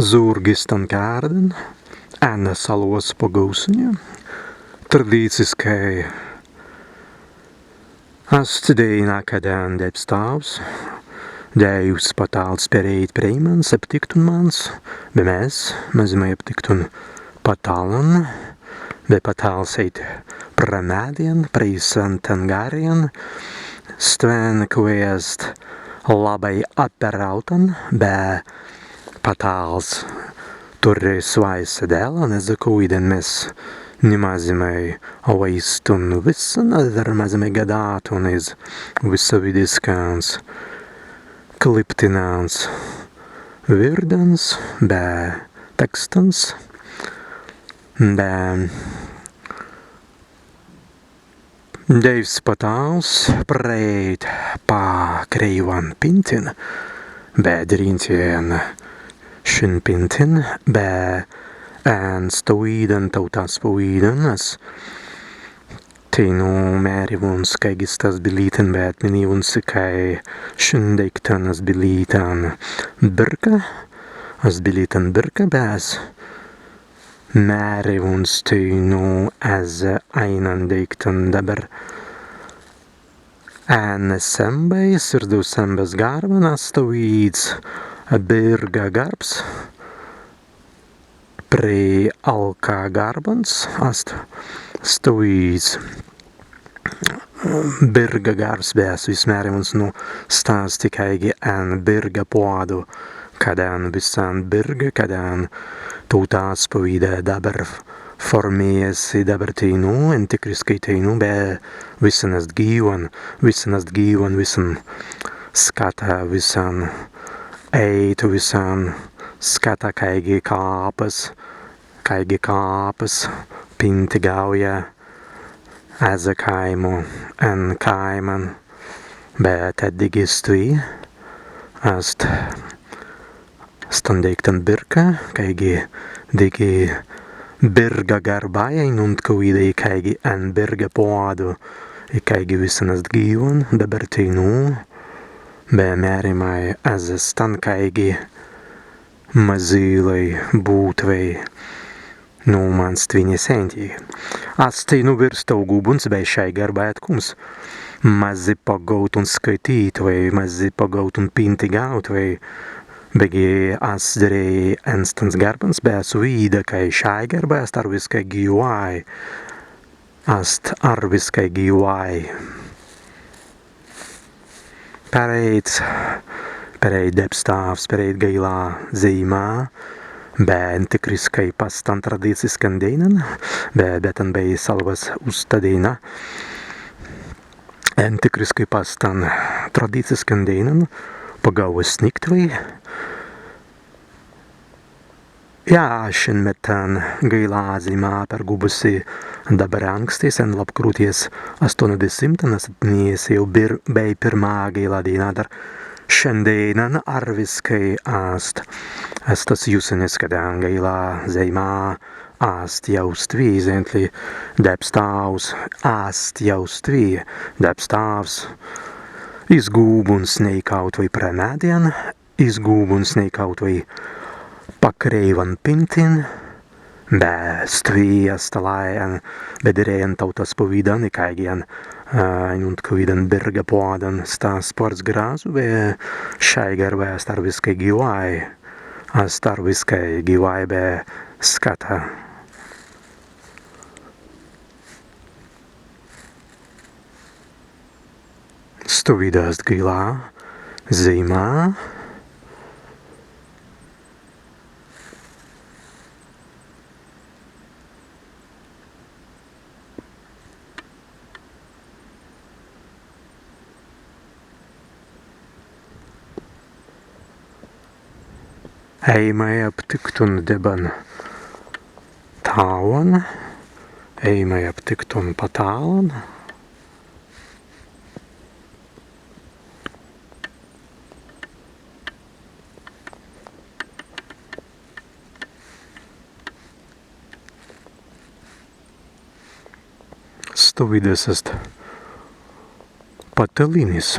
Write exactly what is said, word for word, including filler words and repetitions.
Zūrgi stan kērdan, en salwas pagaūsenju. Tradiciskai ast dēina, kaddan debs tāws, Dēiws Patāls perēit prei mans, aptiktun mans, be mes mazīmai aptiktun Patālan, be Patāls ēit pra meddjan, prei sentan garrjan, stwen kwēi ast labbai apperautan, be Patāls turri swāise dēlan, ezze kawīdan mes ni mazīmai waīstun wissan, adder mazīmai gadātun iz wisawīdiskans kliptinans wirdans be tekstans, be Dēiws Patāls prēit pa kreiwan pintin, be dirīntjan šin pintin, be en stawīdan tautas pawīdan as teinū mēriwuns kāigi sta bilītan, be etminīwuns si, kāi šin deīktan as bilītan birka, as bilītan birka, be as mēriwuns teinū ezze aīnan deīktan. Dabber en sēmbai, sirdaus sēmbas garban ast stawīds birga garbs, prei alka garbans ast stawīds birga garbs, be as wis mēriwuns, nu, sta ast kāigi en birga pawīdu, kaddan wissan birga, kaddan tautas pawīda dabber formējas si dabber teinū, entikriskai teinū, be wissan ast gīwan, wissan ast gīwan, wissan skatā, wissan ēit, wissan skatā, kāigi kāpas, kāigi kāpas pinti gauja ezze kāimu, en kāiman, be tēt dīgi stwi ast stan deīktan birka, kāigi dīgi birga garbāi ainuntkawīdai, kāigi en birga pawīdu, kāigi wissan ast gīwan dabber teinū, be mērimai ezze stan, kāigi mazīlai būtwei. Nu, mans stwi ni sentei. As teinū wīrst augūbuns, bēi šai garbāi etkūmps. Mazzi pagaūtun skaitītwei, mazzi pagaūtun pinti gaūtwei. Beggi as dirēi en stans garbans, be as widāi, kāi šai garbāi ast arwiskai gīwai. Ast arwiskai gīwai. Perēit, perēit debs tāws, perēit gailā zeimā, be entikriskai pa stan tradiciskan dēinan, be, be tenbēi salwas usta dēina. Entikriskai pa stan tradiciskan dēinan pagāuwa snigtwei. Jā, šin mettan gailā zeimā pergūbusi dabber ānkstai, sen lapkrūtjas astōndesimtan, ast ni jāu bir-, bēi pirmā gailā dēina, adder šandēinan arwiskai ast, ast stas jussenis, kaddan gailā zeimā ast jāu stwi, zentli debs tāws ast jāu stwi, debs tāws izgūbuns neikautwei pra meddjan, izgūbuns neikautwei pa kreiwan pintin, be stwi ast stalāi en, be dirēi en tautas pawīdan, ikāigi en, ā, ainuntkawīdan birga pawīdan sta spārts grazzu, be šai garbāi ast arwiskai gīwai, ast arwiskai gīwai be skatā. Stawīda ast gailā zeimā. Ēimai aptiktun debban tāwan, ēimai aptiktun Patālan. Stawīdas ast Patalīnis.